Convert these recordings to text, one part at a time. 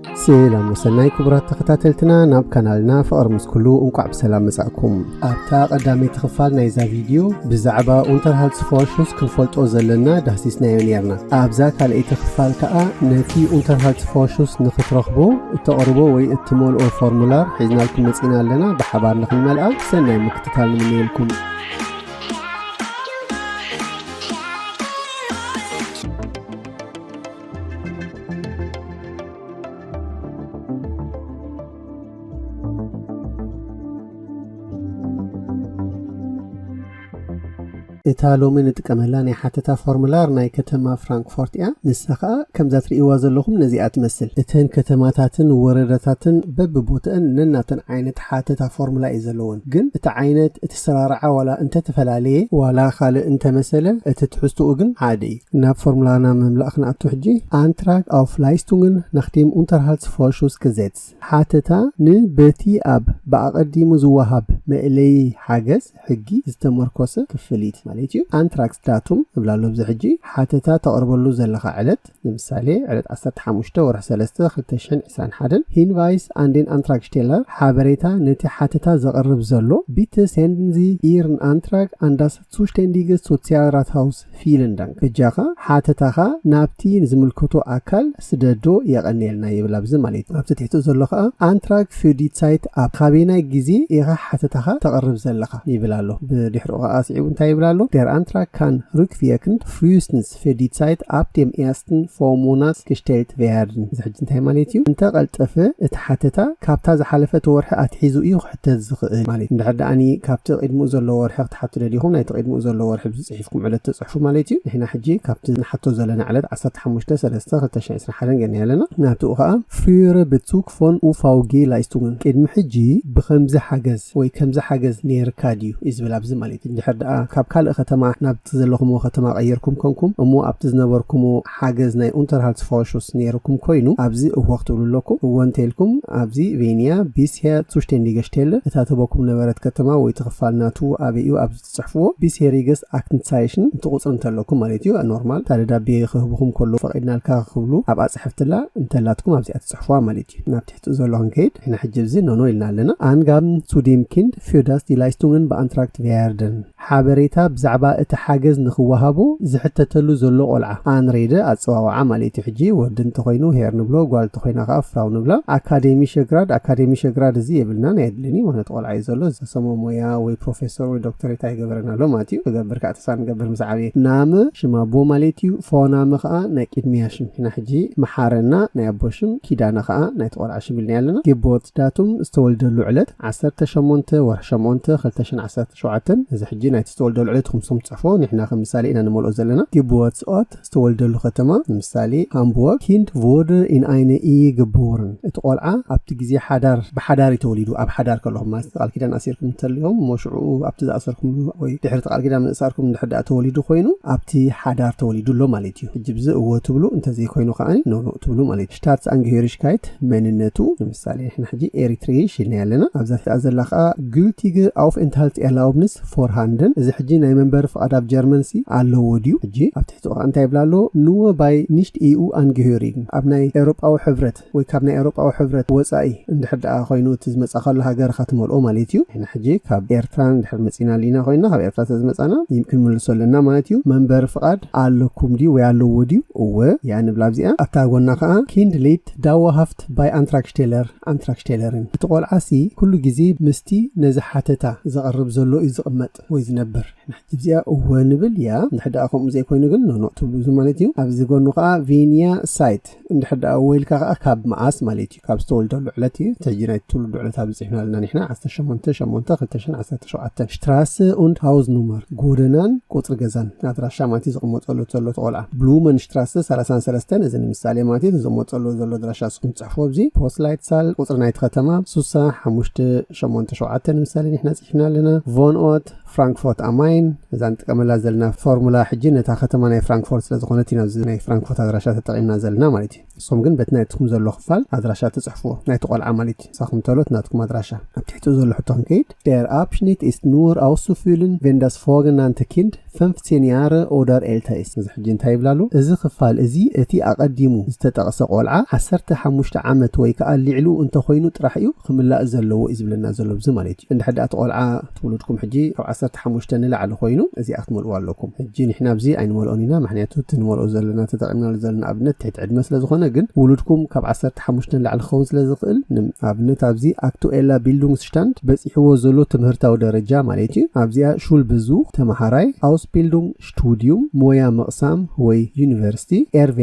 ሰላም ወሰናይ ክቡራት ተኸታተልትና፣ ናብ ካናልና ፍቕሪ ምስ ኩሉ እንቋዕ ብሰላም መጻእኩም። ኣብታ ቀዳመይቲ ክፋል ናይዛ ቪድዮ ብዛዕባ ኡንተርሃልትስፎርሹስ ክንፈልጦ ዘለና ዳህሲስናዮ ነርና። ኣብዛ ካልኣይቲ ክፋል ከኣ ነቲ ኡንተርሃልትስፎርሹስ ንኽትረኽቦ እተቕርቦ ወይ እትመልኦ ፎርሙላር ሒዝናልኩም መጺና ኣለና። ብሓባር ንኽንመልኣ ሰናይ ምክትታል ንምነየልኩም። እታ ሎሚ ንጥቀመላ ናይ ሓተታ ፎርሙላር ናይ ከተማ ፍራንክፎርት እያ። ንሳ ኸኣ ከምዛ ትርእይዋ ዘለኹም ነዚኣ ትመስል። እተን ከተማታትን ወረዳታትን በብቦትአን ነናተን ዓይነት ሓተታ ፎርሙላ እዩ ዘለወን። ግን እቲ ዓይነት እቲ ሰራርዓ ዋላ እንተተፈላለየ ዋላ ካልእ እንተመሰለ እቲ ትሕዝትኡ ግን ሓደ እዩ። ናብ ፎርሙላና ምምላእ ክንኣቱ ሕጂ። ኣንትራግ ኣፍ ላይስቱንግን ናኽዴም ኡንተርሃልትስፎርሹስ ገዜትስ ሓተታ ንበቲ ኣብ ብኣቐዲሙ ዝወሃብ መእለዪ ሓገዝ ሕጊ ዝተመርኮሰ ክፍሊት ማለት እዩ። ኣንትራክስ ዳቱም እብላ ኣሎ። ኣብዚ ሕጂ ሓተታ ተቕርበሉ ዘለኻ ዕለት፣ ንምሳሌ ዕለት ዓሰርተ ሓሙሽተ ወርሒ ሰለስተ ክልተ ሽሕን ዕስራን ሓደን፣ ሂንቫይስ ኣንዴን ኣንትራክሽቴለር ሓበሬታ ነቲ ሓተታ ዘቕርብ ዘሎ፣ ቢተ ሴንድን ዚ ኢርን ኣንትራግ ኣንዳስ ሱሽቴንዲገ ሶሲያል ራትሃውስ ፊልን ዳንክ። በጃኻ ሓተታኻ ናብቲ ንዝምልከቶ ኣካል ስደዶ፣ የቐንየልና ይብል ኣብዚ ማለት እዩ። ኣብቲ ትሕቲ ዘሎ ኸኣ ኣንትራግ ፍዲት ሳይት ኣብ ካበየናይ ግዜ ኢኻ ሓተታኻ ተቕርብ ዘለኻ ይብል ኣሎ። ብድሕሪኡ ኸኣ ስዒቡ እንታይ ይብል ኣሎ? Der Antrag kann rückwirkend frühestens für die Zeit ab dem ersten Vormonat gestellt werden። እዚ ሕጂ እንታይ ማለት እዩ? እንተቐልጠፈ እቲ ሓተታ ካብታ ዝሓለፈት ወርሒ ኣትሒዙ እዩ ክሕተት ዝኽእል ማለት እዩ። እንድሕር ደኣኒ ካብቲ ቅድሚኡ ዘሎ ወርሒ ክትሓቱ ደሊኹም፣ ናይቲ ቅድሚኡ ዘሎ ወርሒ ብዝጽሒፍኩም ዕለት ተጽሕፉ ማለት እዩ። ንሕና ሕጂ ካብቲ ንሓቶ ዘለና ዕለት ዓሰርተ ሓሙሽተ ሰለስተ ክልተ ሽሕን ዕስራን ሓደን ገና ኣለና። ናብኡ ኸኣ ፍሪረ ብቱክ ፎን ኡፋውጌ ላይስቱንግን፣ ቅድሚ ሕጂ ብኸምዚ ሓገዝ ወይ ከምዚ ሓገዝ ነይርካ ድዩ እዩ ዝብል ኣብዚ ማለት እዩ። እንድሕር ደኣ ካብ ካልእ ከተማ ናብቲ ዘለኹምዎ ከተማ ቀይርኩም ኮንኩም እሞ ኣብቲ ዝነበርኩምዎ ሓገዝ ናይ ኡንተርሃልትስፎርሹስ ነይርኩም ኮይኑ ኣብዚ እወ ክትብሉ ኣለኩም። እወ እንተኢልኩም ኣብዚ ቬንያ ቢስሄር ሱሽቴንዲገ ሽቴለ እታ ትበኩም ነበረት ከተማ ወይ ትኽፋል ናቱ ኣበይ እዩ ኣብዚ ትጽሕፍዎ። ቢስሄሪገስ ኣክትንሳይሽን እቲ ቁጽሪ እንተለኩም ማለት እዩ። ኖርማል ታደዳቤ ክህብኹም ከሎ ፈቒድናልካ ክብሉ ኣብ ኣጽሕፍትላ እንተላትኩም ኣብዚኣ ትጽሕፍዋ ማለት እዩ። ናብ ትሕቲ ዘሎ ክንከይድ፣ ንሕና ሕጂ ኣብዚ ኖኖ ኢልና ኣለና። ኣንጋም ሱ ዴም ኪንድ ፊር ዳስ ዲ ላይስቱንግን በኣንትራክት ቬርደን፣ ሓበሬታ ብዛዕባ እቲ ሓገዝ ንኽወሃቦ ዝሕተተሉ ዘሎ ቆልዓ፣ ኣንሬደ ኣጸዋውዓ ማለት እዩ። ሕጂ ወዲ እንተኾይኑ ሄር ንብሎ፣ ጓል እንተኾይና ከኣ ፍራው ንብላ። ኣካዴሚሸ ግራድ፣ ኣካዴሚሸ ግራድ እዚ የብልናን ኣየድልን እዩ፣ ምኽንያቱ ቆልዓ እዩ ዘሎ። ዝሰሞ ሞያ ወይ ፕሮፌሰር ወይ ዶክተሬት ኣይገበረን ኣሎ ማለት እዩ። ክገብር ከኣ ተስፋ ንገብር ምስ ዓበየ። ናመ ሽም ኣቦ ማለት እዩ፣ ፎናመ ከኣ ናይ ቅድሚያ ሽም። ንሕና ሕጂ መሓረና ናይ ኣቦ ሽም፣ ኪዳነ ከኣ ናይቲ ቆልዓ ሽም ኢልና ኣለና። ጌቦት ዳቱም ዝተወልደሉ ዕለት ዓሰርተ ሸሞንተ ወርሒ ሸሞንተ ክልተ ሽሕን ዓሰርተ ሸውዓተን። እዚ ሕጂ ናይቲ ዝተወልደሉ ዕለት ኢኹም ንስኹም ትጽሕፎ፣ ንሕና ከም ምሳሌ ኢና ንመልኦ ዘለና። ጌቦት ኦት ዝተወልደሉ ከተማ፣ ንምሳሌ ሃምቡርግ። ኪንድ ቮደ ኢን ኣይነ ኢየ ገቦርን፣ እቲ ቆልዓ ኣብቲ ግዜ ሓዳር፣ ብሓዳር እዩ ተወሊዱ። ኣብ ሓዳር ከለኹም ማለት ቃል ኪዳን ኣሲርኩም እንተሊኹም እሞ ሽዑ ኣብቲ ዝኣሰርኩምሉ ወይ ድሕሪ እቲ ቃል ኪዳን ምእሳርኩም እንድሕር ደኣ ተወሊዱ ኮይኑ ኣብቲ ሓዳር ተወሊዱ ኣሎ ማለት እዩ። ሕጂ ብዚ እወ ትብሉ፣ እንተዘይኮይኑ ከኣ ኖኖ ትብሉ ማለት እዩ። ሽታትስ ኣንግሄሪሽካይት መንነቱ፣ ንምሳሌ ንሕና ሕጂ ኤሪትሬይሽ ኢልና ኣለና። ኣብዛ ትኣ ዘላ ከኣ ጉልቲገ ኣውፍኤንትሃልት ኤርላውብንስ ፎርሃንደን፣ እዚ ሕጂ ናይ መንበሪ ፍቓድ ኣብ ጀርመን ሲ ኣለዎ ድዩ? ሕጂ ኣብ ትሕቲ እንታይ ይብላ ኣሎ? ኑወ ባይ ኒሽት ኤዩ ኣንግሄሪግን፣ ኣብ ናይ ኤውሮጳዊ ሕብረት ወይ ካብ ናይ ኤውሮጳዊ ሕብረት ወጻኢ እንድሕር ደኣ ኮይኑ እቲ ዝመጻኻሉ ሃገርኻ ትመልኦ ማለት እዩ። ንሕና ሕጂ ካብ ኤርትራ እንድሕር መጺና ሊና ኮይና ካብ ኤርትራ ተዝመጻና ይም-፣ ክንምልሶ ኣለና ማለት እዩ። መንበሪ ፍቓድ ኣለኩም ድዩ ወይ ኣለዎ ድዩ? እወ፣ ያ ንብላ ኣብዚኣ። ኣብታ ጎና ከኣ ኪንድ ሌት ዳዋሃፍት ባይ ኣንትራክሽቴለር፣ ኣንትራክሽቴለርን። እቲ ቆልዓ ሲ ኩሉ ግዜ ምስቲ ነዚ ሓተታ ዘቕርብ ዘሎ እዩ ዝቕመጥ ወይ ዝነብር። ንሕጂ ኣብዚኣ እወ ንብል እያ። እንድሕር ደኣ ከምኡ ዘይኮይኑ ግን ኖኖ ትብሉ እዚ ማለት እዩ። ኣብዚ ጎኑ ከኣ ቬንያ ሳይት እንድሕር ደኣ እወ ኢልካ ከኣ ካብ መኣስ ማለት እዩ፣ ካብ ዝተወልደሉ ዕለት እዩ። እቲ ሕጂ ናይ ትውልዱ ዕለት ኣብዚ ጽሒፍና ኣለና ንሕና ዓሰርተ ሸሞንተ ሸሞንተ ክልተ ሽሕን ዓሰርተ ሸውዓተን። ሽትራሰ ኡንድ ሃውዝ ኑመር፣ ጎደናን ቁጽሪ ገዛን፣ ኣድራሻ ማለት እዩ፣ ዝቕመጠሉ ዘሎ እቲ ቆልዓ። ብሉመን ሽትራሰ ሰላሳን ሰለስተን፣ እዚ ንምሳሌ ማለት እዩ፣ ዝቕመጠሉ ዘሎ ኣድራሻ ንስኹም ትጽሕፍዎ ኣብዚ። ፖስት ላይት ሳል፣ ቁጽሪ ናይቲ ከተማ ሱሳ ሓሙሽተ ሸሞንተ ሸውዓተ ንምሳሌ ንሕና ጽሒፍና ኣለና። ቮን ኦት ፍራንክፎርት ኣማይን፣ እዛ ንጥቀመላ ዘለና ፎርሙላ ሕጂ ነታ ከተማ ናይ ፍራንክፎርት ስለ ዝኾነት ኢና ኣብዚ ናይ ፍራንክፎርት ኣድራሻ ተጠቒምና ዘለና ማለት እዩ። ንስኹም ግን በቲ ናይትኹም ዘሎ ክፋል ኣድራሻ ትጽሕፍዎ፣ ናይቲ ቆልዓ ማለት እዩ። ንሳኹም ተሎት ናትኩም ኣድራሻ። ኣብ ትሕቲኡ ዘሎ ሕቶ ክንከይድ፣ Der Abschnitt ist nur auszufüllen, wenn das vorgenannte Kind fünfzehn Jahre oder älter ist። እዚ ሕጂ እንታይ ይብላ ኣሎ? እዚ ክፋል እዚ እቲ ኣቐዲሙ ዝተጠቕሰ ቆልዓ ዓሰርተ ሓሙሽተ ዓመት ወይ ከዓ ልዕሊኡ እንተኾይኑ ጥራሕ እዩ ክምላእ ዘለዎ እዩ ዝብለና ዘሎ ኣብዚ ማለት እዩ። እንድሕር ደኣ እቲ ቆልዓ እቲ ውሉድኩም ሕጂ ካብ ዓሰርተ ሓሙሽተ ንላዕሊ ኮይኑ እዚኣ ክትመልእዋ ኣለኩም። ሕጂ ንሕና ኣብዚ ኣይንመልኦን ኢና፣ ምክንያቱ እቲ ንመልኦ ዘለና ተጠቒምናሉ ዘለና ኣብነት ትሕቲ ዕድመ ስለ ዝኾነ፣ ግን ውሉድኩም ካብ ዓሰርተ ሓሙሽተ ንላዕሊ ክኸውን ስለ ዝኽእል፣ ንኣብነት ኣብዚ Aktueller Bildungsstand በፂሕዎ ዘሎ ትምህርታዊ ደረጃ ማለት እዩ። ኣብዚኣ Schulbesuch ተመሃራይ፣ Ausbildung Studium፣ ሞያ ምቕሳም ወይ ዩኒቨርሲቲ፣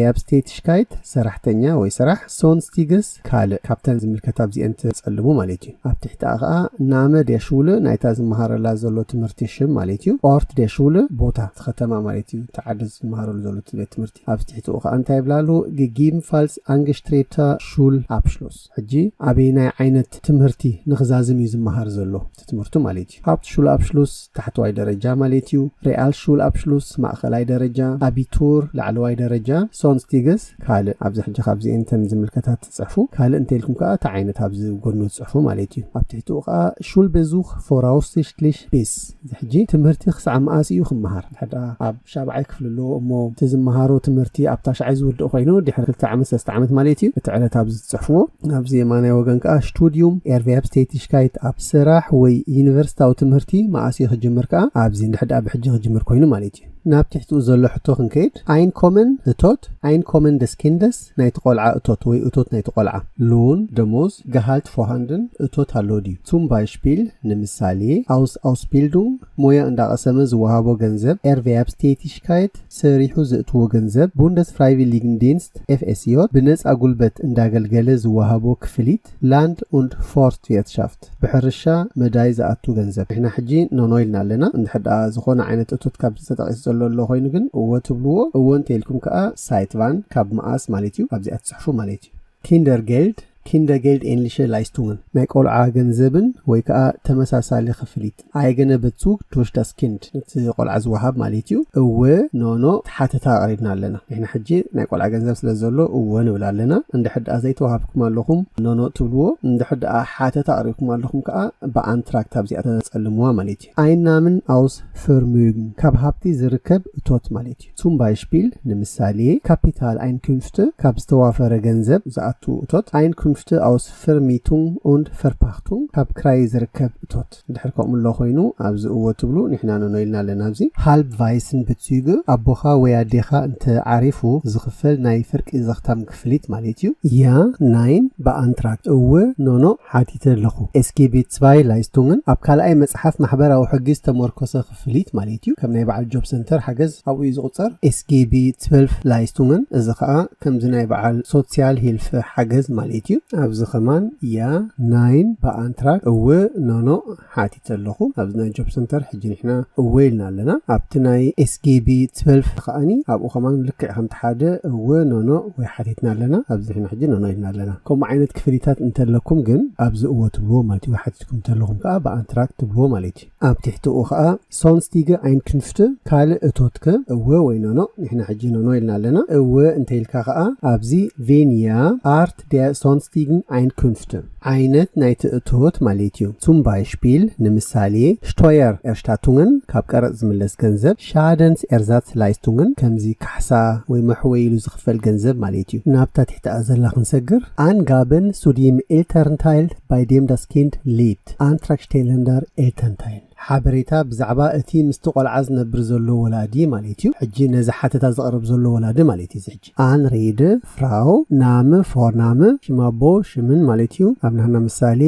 Erwerbstätigkeit ሰራሕተኛ ወይ ስራሕ፣ Sonstiges ካልእ፣ ካብተን ዝምልከታ ኣብዚአን ትጸልሙ ማለት እዩ። ኣብ ትሕቲኣ ኸኣ Name der Schule ናይታ ዝመሃረላ ዘሎ ትምህርቲ ሽም ማለት እዩ። Ort der Schule ቦታ እቲ ከተማ ማለት እዩ፣ እቲ ዓዲ ዝመሃረሉ ዘሎ እቲ ቤት ትምህርቲ። ኣብ ትሕቲኡ ኸኣ እንታይ ይብላሉ? Gegebenenfalls angestrebter Schulabschluss። ሕጂ ኣበይ ናይ ዓይነት ትምህርቲ ንኽዛዝም እዩ ዝመሃር ዘሎ እቲ ትምህርቱ ማለት እዩ። Hauptschulabschluss ታሕተዋይ ደረጃ ማለት እዩ። Realschulabschluss ማእኸላይ ደረጃ፣ Abitur ላዕለዋይ ደረጃ፣ Sonstiges ካልእ። ኣብዚ ሕጂ ካብዚአን እተን ዝምልከታ ትጽሕፉ፣ ካልእ እንተ ኢልኩም ከኣ እቲ ዓይነት ኣብዚ ጎኑ ትጽሕፉ ማለት እዩ። ኣብ ትሕቲኡ ከኣ Schulbesuch voraussichtlich bis። እዚ ሕጂ ትምህርቲ ክሳዕ መኣስ እዩ ክመሃር? ሕዳ ኣብ ሻብዓይ ክፍሊ ኣሎ እሞ እቲ ዝመሃሮ ትምህርቲ ኣብ ታሽዓይ ዝውድእ ኮይኑ ድሕሪ ክልተ ዓመት ሰለስተ ዓመት ማለት እዩ። እቲ ዕለት ኣብዚ ትጽሕፍዎ። ኣብዚ የማናይ ወገን ከኣ Studium Erwerbstätigkeit ኣብ ስራሕ ወይ ዩኒቨርሲታዊ ትምህርቲ መኣስ እዩ ክጅምር ከኣ ኣብዚ እንድሕር ደኣ ብሕጂ ክጅምር ኮይኑ ማለት እዩ። ናብ ትሕቲኡ ዘሎ ሕቶ ክንከይድ፣ Einkommen እቶት፣ Einkommen des Kindes ናይቲ ቆልዓ እቶት ወይ እቶት ናይቲ ቆልዓ፣ Lohn ደሞዝ፣ Gehalt vorhanden እቶት ኣሎ ድዩ? Zum Beispiel ንምሳሌ፣ Aus Ausbildung ሞያ እንዳቐሰመ ዝወሃቦ ገንዘብ፣ Erwerbstätigkeit ሰሪሑ ዘእትዎ ገንዘብ፣ Bundesfreiwilligendienst F S J ብነጻ ጉልበት እንዳገልገለ ዝወሃቦ ክፍሊት፣ Land- und Forstwirtschaft ብሕርሻ መዳይ ዝኣቱ ገንዘብ። ንሕና ሕጂ ኖኖ ኢልና ኣለና። እንድሕር ደኣ ዝኾነ ዓይነት እቶት ካብ ተጠቒሱ ዘሎ ኣሎ ኮይኑ ግን እወ ትብልዎ። እወ እንተኢልኩም ከኣ seit wann ካብ መኣስ ማለት እዩ ኣብዚኣ ትጽሕፉ ማለት እዩ። Kindergeld፣ Kindergeld ähnliche Leistungen ናይ ቆልዓ ገንዘብን ወይ ከኣ ተመሳሳሊ ክፍሊት፣ Eigene Bezug durch das Kind ነቲ ቆልዓ ዝወሃብ ማለት እዩ። እወ ኖኖ ሓተታ ኣቕሪብና ኣለና። ንሕና ሕጂ ናይ ቆልዓ ገንዘብ ስለ ዘሎ እወ ንብል ኣለና። እንድሕር ደኣ ዘይተዋሃብኩም ኣለኹም ኖኖ ትብልዎ። እንድሕር ደኣ ሓተታ ኣቕሪብኩም ኣለኹም ከኣ Beantragt ኣብዚኣ ተጸልምዋ ማለት እዩ። Einnahmen aus Vermögen ካብ ሃብቲ ዝርከብ እቶት ማለት እዩ። Zum Beispiel ንምሳሌ Kapitaleinkünfte ካብ ዝተዋፈረ ገንዘብ ዝኣቱ እቶት፣ Einkünfte aus Vermietung und Verpachtung ካብ ክራይ ዝርከብ እቶት። እንድሕር ከምኡ ኣሎ ኮይኑ ኣብዚ እወ ትብሉ፣ ንሕና ኖኖ ኢልና ኣለና። ኣብዚ Halbwaisen Bezüge ኣቦኻ ወይ ኣዴኻ እንተ ዓሪፉ ዝኽፈል ናይ ፍርቂ ዘኽታም ክፍሊት ማለት እዩ። Ja, nein፣ Beantragt እወ፣ ኖኖ ሓቲተ ኣለኹ። S G B zwei Leistungen ኣብ ካልኣይ መጽሓፍ ማሕበራዊ ሕጊ ዝተመርኮሰ ክፍሊት ማለት እዩ። ከም ናይ በዓል ጆብ ሰንተር ሓገዝ ኣብኡ እዩ ዝቑጸር። S G B zwölf Leistungen እዚ ኸኣ ከምዚ ናይ በዓል Sozialhilfe ሓገዝ ማለት እዩ። ኣብዚ ኸማን Ja, nein፣ Beantragt እወ፣ ኖኖ ሓቲተ ኣለኹ። ኣብዚ ናይ ጆብ ሰንተር ሕጂ ንሕና እወ ኢልና ኣለና። ኣብቲ ናይ S G B zwölf ከኣኒ ኣብኡ ኸማን ልክዕ ከምቲ ሓደ እወ፣ ኖኖ ወይ ሓቲትና ኣለና። ኣብዚ ንሕና ሕጂ ኖኖ ኢልና ኣለና። ከምኡ ዓይነት ክፍሊታት እንተለኩም ግን ኣብዚ እወ ትብልዎ ማለት እዩ። ወይ ሓቲትኩም እንተለኹም ከኣ Beantragt ትብልዎ ማለት እዩ። ኣብ ትሕቲኡ ከኣ Sonstige Einkünfte ካልእ እቶትከ እወ ወይ ኖኖ? ንሕና ሕጂ ኖኖ ኢልና ኣለና። እወ እንተ ኢልካ ከኣ ኣብዚ Wenn ja, Art der sonstigen Einkünfte ዓይነት ናይቲ እቶት ማለት እዩ። Zum Beispiel ንምሳሌ Steuererstattungen ካብ ቀረጽ ዝምለስ ገንዘብ፣ Schadensersatzleistungen ከምዚ ካሕሳ ወይ መሕወይ ኢሉ ዝኽፈል ገንዘብ ማለት እዩ። ናብታ ትሕቲኣ ዘላ ክንሰግር Angaben zu dem Elternteil bei dem das Kind lebt, Antragstellender Elternteil ሓበሬታ ብዛዕባ እቲ ምስቲ ቆልዓ ዝነብር ዘሎ ወላዲ ማለት እዩ። ሕጂ ነዚ ሓተታ ዘቕርብ ዘሎ ወላዲ ማለት እዩ። እዚ ሕጂ Anrede, Frau, Name, Vorname ሽም ኣቦ ሽምን ማለት እዩ። ኣብ ናህና ምሳሌ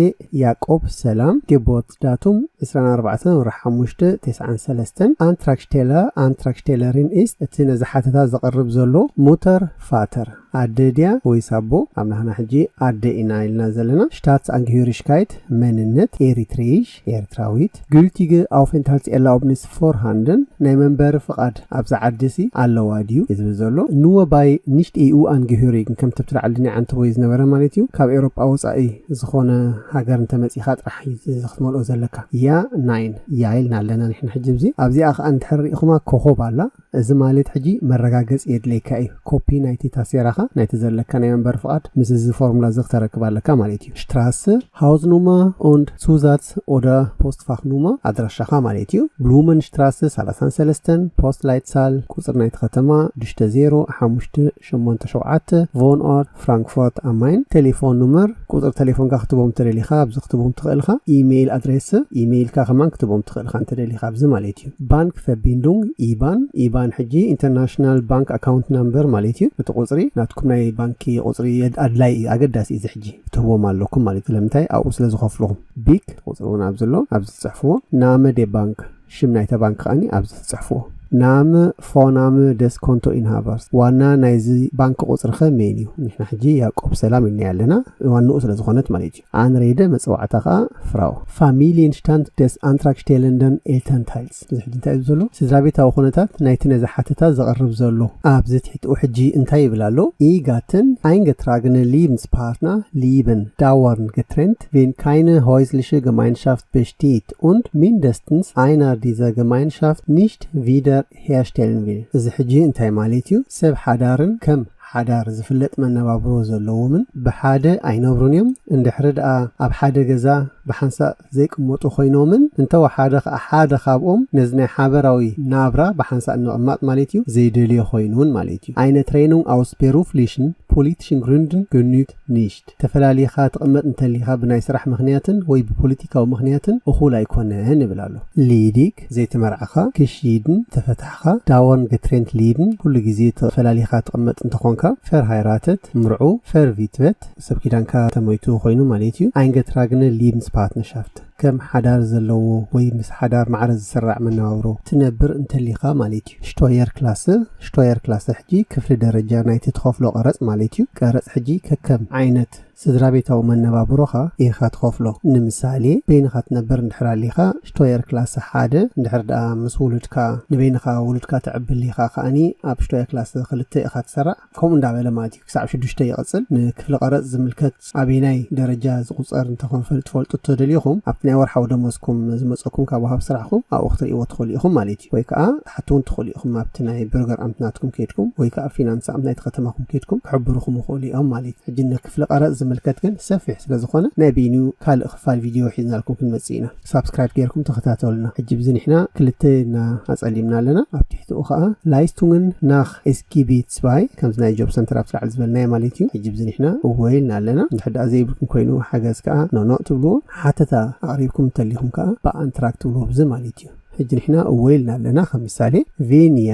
ያዕቆብ ሰላም፣ Geburtsdatum ዕስራን ኣርባዕተን ወርሒ ሓሙሽተ ተስዓን ሰለስተን። Antragsteller, Antragstellerin ist እቲ ነዚ ሓተታ ዘቕርብ ዘሎ Mutter, Vater ኣደ ድያ ወይስ ኣቦ? ኣብ ናህና ሕጂ ኣደ ኢና ኢልና ዘለና። Staatsangehörigkeit መንነት Eritreisch ኤርትራዊት። Gültig richtige Aufenthaltserlaubnis vorhanden? ናይ መንበሪ ፍቓድ ኣብዚ ዓዲ ሲ ኣለዋ ድዩ እዩ ዝብል ዘሎ። Nur bei nicht E U-Angehörigen፣ ከምቲ ብትላዕሊ ናይ ዓንተ ወይ ዝነበረ ማለት እዩ። ካብ ኤውሮጳ ወጻኢ ዝኾነ ሃገር እንተመጺኻ ጥራሕ እዩ እዚ ክትመልኦ ዘለካ። Ja, nein፣ ja ኢልና ኣለና ንሕና ሕጂ። እዚ ኣብዚኣ ከኣ እንድሕር ርኢኹማ ኮኾብ ኣላ። እዚ ማለት ሕጂ መረጋገጺ የድልየካ እዩ። ኮፒ ናይቲ ታሴራኻ፣ ናይቲ ዘለካ ናይ መንበሪ ፍቓድ ምስ እዚ ፎርሙላ እዚ ክተረክብ ኣለካ ማለት እዩ። Straße, Hausnummer und Zusatz oder Postfachnummer፣ ኣድራሻኻ ማለት እዩ። Blumenstraße ሰላሳን ሰለስተን፣ Postleitzahl፣ ቁጽሪ ናይቲ ከተማ ሽዱሽተ ዜሮ ሓሙሽተ ሸሞንተ ሸውዓተ፣ Wohnort Frankfurt am Main፣ ቴሌፎን ኑመር፣ ቁጽሪ ቴሌፎንካ ክትቦም ተደሊኻ ኣብዚ ክትቦም ትኽእልኻ። ኢሜይል ኣድሬስ፣ ኢሜይልካ ከማን ክትቦም ትኽእልኻ እንተደሊኻ ኣብዚ ማለት እዩ። Bankverbindung፣ ኢባን፣ ኢባን ሕጂ International Bank Account Number ማለት እዩ። እቲ ቁጽሪ ናትኩም ናይ ባንኪ ቁጽሪ የድ-፣ ኣድላይ እዩ፣ ኣገዳሲ እዩ። እዚ ሕጂ ትህቦም ኣለኩም ማለት እዩ። ለምንታይ ኣብኡ ስለ ዝኸፍልኹም። ቢክ ቁጽሪ እውን ኣብዚ ኣሎ፣ ኣብዚ ትጽሕፍዎ። Name der Bank፣ ሽም ናይታ ባንክ ከኣኒ ኣብዚ ትጽሕፍዎ። Name፣ Vorname des Kontoinhabers፣ ዋና ናይዚ ባንክ ቁጽሪ ኸ መን እዩ? ንሕና ሕጂ ያዕቆብ ሰላም ኢልና ኣለና፣ ዋንኡ ስለ ዝኾነት ማለት እዩ። Anrede፣ መጸዋዕታ ከኣ Frau። Familienstand des Antragstellenden Elternteils፣ እዚ ሕጂ እንታይ እዩ ዘሎ? ስድራ ቤታዊ ኩነታት ናይቲ ነዚ ሓተታ ዘቕርብ ዘሎ። ኣብዚ ትሕትኡ ሕጂ እንታይ ይብል ኣሎ? Ehegatten, eingetragene Lebenspartner leben dauernd getrennt, wenn keine häusliche Gemeinschaft besteht und mindestens einer dieser Gemeinschaft nicht wiederherstellen will። እዚ ሕጂ እንታይ ማለት እዩ? ሰብ ሓዳርን ከም ሓዳር ዝፍለጥ መነባብሮ ዘለዎምን ብሓደ ኣይነብሩን እዮም። እንድሕሪ ደኣ ኣብ ሓደ ገዛ ብሓንሳእ ዘይቅመጡ ኮይኖምን እንተወሓደ ከኣ ሓደ ካብኦም ነዚ ናይ ሓበራዊ ናብራ ብሓንሳእ ንምቕማጥ ማለት እዩ ዘይደልዮ ኮይኑን ማለት እዩ። Eine Trennung aus beruflichen, politischen Gründen genügt nicht። ተፈላሊኻ ትቕመጥ እንተሊኻ ብናይ ስራሕ ምኽንያትን ወይ ብፖለቲካዊ ምኽንያትን እኹል ኣይኮነን ይብል ኣሎ። Ledig፣ ዘይተመርዓኻ፣ geschieden፣ ተፈታሕኻ፣ dauernd getrennt leben፣ ኩሉ ግዜ ተፈላሊኻ ትቕመጥ እንተኾንካ፣ verheiratet፣ ምርዑው፣ verwitwet፣ ሰብ ኪዳንካ ተሞይቱ ኮይኑ ማለት እዩ። Eingetragene Lebenspartnerschaft፣ ከም ሓዳር ዘለዎ ወይ ምስ ሓዳር ማዕረ ዝስራዕ መነባብሮ ትነብር እንተሊኻ ማለት እዩ። Steuerklasse፣ Steuerklasse ሕጂ ክፍሊ ደረጃ ናይቲ ትኸፍሎ ቀረጽ ማለት እዩ። ቀረጽ ሕጂ ከከም ዓይነት ስድራ ቤታዊ መነባብሮኻ ኢኻ ትኸፍሎ። ንምሳሌ፣ በይንኻ ትነብር እንድሕር ኣሊኻ፣ Steuerklasse ሓደ፣ እንድሕር ደኣ ምስ ውሉድካ፣ ንበይንኻ ውሉድካ ተዕቢ ኣሊኻ ከኣኒ ኣብ Steuerklasse ክልተ ኢኻ ትሰራዕ። ከምኡ እንዳበለ ማለት እዩ፣ ክሳብ ሽዱሽተ ይቐጽል። ንክፍሊ ቀረጽ ዝምልከት ኣበይናይ ደረጃ ዝቑጸር እንተኾን ፈል-፣ ትፈልጡ ተደሊኹም፣ ኣብቲ ናይ ወርሓዊ ደሞዝኩም ዝመጸኩም ካብ ወሃብ ስራሕኹም ኣብኡ ክትርእይዎ ትኽእሉ ኢኹም ማለት እዩ። ወይ ከኣ ትሓቱ እውን ትኽእሉ ኢኹም፣ ኣብቲ ናይ Bürgeramt ናትኩም ከይድኩም ወይ ከኣ Finanzamt ናይቲ ከተማኹም ከይድኩም ክሕብሩኹም ይኽእሉ እዮም ማለት እዩ። ሕጂ ንክፍሊ ቀረጽ ዝምልከት ግን ሰፊሕ ስለ ዝኾነ ናይ በይኑ ካልእ ክፋል ቪድዮ ሒዝናልኩም ክንመጽእ ኢና። ሳብስክራይብ ጌርኩም ተኸታተሉና። ሕጂ ብዚ ንሕና ክልተ እና ኣጸሊምና ኣለና። ኣብ ትሕትኡ ከኣ Leistungen nach S G B zwei፣ ከምዚ ናይ ጆብ ሰንተር ኣብ ላዕሊ ዝበልናዮ ማለት እዩ። ሕጂ ብዚ ንሕና እወ ኢልና ኣለና። እንድሕር ደኣ ዘይብልኩም ኮይኑ ሓገዝ ከኣ ኖኖ ትብልዎ። ሓተታ ኣቕሪብኩም እንተሊኹም ከኣ Beantrag ትብልዎ ብዚ ማለት እዩ። ሕጂ ንሕና እወ ኢልና ኣለና። ከም ምሳሌ፣ ቬንያ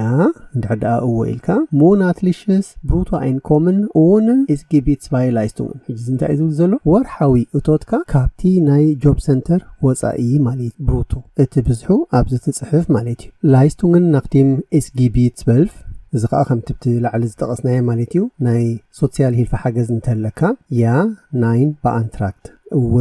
እንድሕር ደኣ እወ ኢልካ፣ monatliches Bruttoeinkommen ohne S G B zwei Leistungen። ሕጂ እዚ እንታይ እዩ ዝብል ዘሎ? ወርሓዊ እቶትካ ካብቲ ናይ ጆብ ሰንተር ወጻኢ ማለት እዩ። ብሩቶ እቲ ብዝሑ ኣብዚ ትጽሕፍ ማለት እዩ። Leistungen nach dem S G B zwölf፣ እዚ ኸኣ ከምቲ ብቲ ላዕሊ ዝጠቐስናዮ ማለት እዩ። ናይ ሶስያል ሂልፊ ሓገዝ እንተለካ፣ ያ፣ ናይን፣ Beantrag፣ እወ፣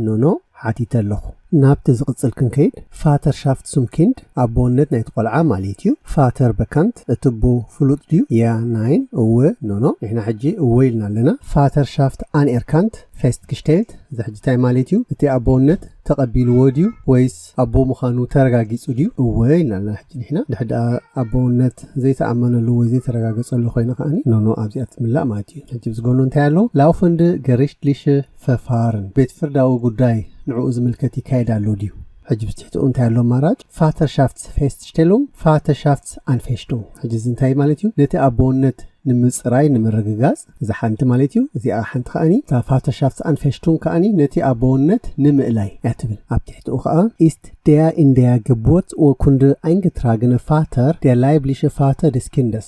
ኖኖ፣ ሓቲተ ኣለኹ። ናብቲ ዝቕጽል ክንከይድ፣ Vaterschaft zum Kind፣ ኣቦነት ናይቲ ቆልዓ ማለት እዩ። Vater bekannt፣ እቲ ኣቦ ፍሉጥ ድዩ? ያ፣ ናይን፣ እወ፣ ኖኖ። ንሕና ሕጂ እወ ኢልና ኣለና። Vaterschaft anerkannt፣ festgestellt፣ እዚ ሕጂ እንታይ ማለት እዩ? እቲ ኣቦነት ተቐቢልዎ ድዩ ወይስ ኣቦ ምዃኑ ተረጋጊጹ ድዩ? እወ ኢልና ኣለና። ሕጂ ንሕና ድሕር ደኣ ኣቦነት ዘይተኣመነሉ ወይ ዘይተረጋገጸሉ ኮይኑ ከኣኒ ኖኖ ኣብዚኣ ትምላእ ማለት እዩ። ሕጂ ብዝጎኑ እንታይ ኣሎ? Laufende gerichtliche Verfahren፣ ቤት ፍርዳዊ ጉዳይ ንዕኡ ዝምልከት ይካየድ ኣሎ ድዩ? ሕጂ ብትሕትኡ እንታይ ኣሎ ኣማራጭ? Vaterschaftsfeststellung፣ Vaterschaftsanfechtung። ሕጂ እዚ እንታይ ማለት እዩ? ነቲ ኣቦነት ንምጽራይ፣ ንምርግጋጽ፣ እዚ ሓንቲ ማለት እዩ። እዚኣ ሓንቲ ከኣኒ፣ እታ Vaterschaftsanfechtung ከኣኒ ነቲ ኣቦነት ንምእላይ እያ ትብል። ኣብ ትሕትኡ ከኣ፣ ist der in der Geburtsurkunde eingetragene Vater der leibliche Vater des Kindes?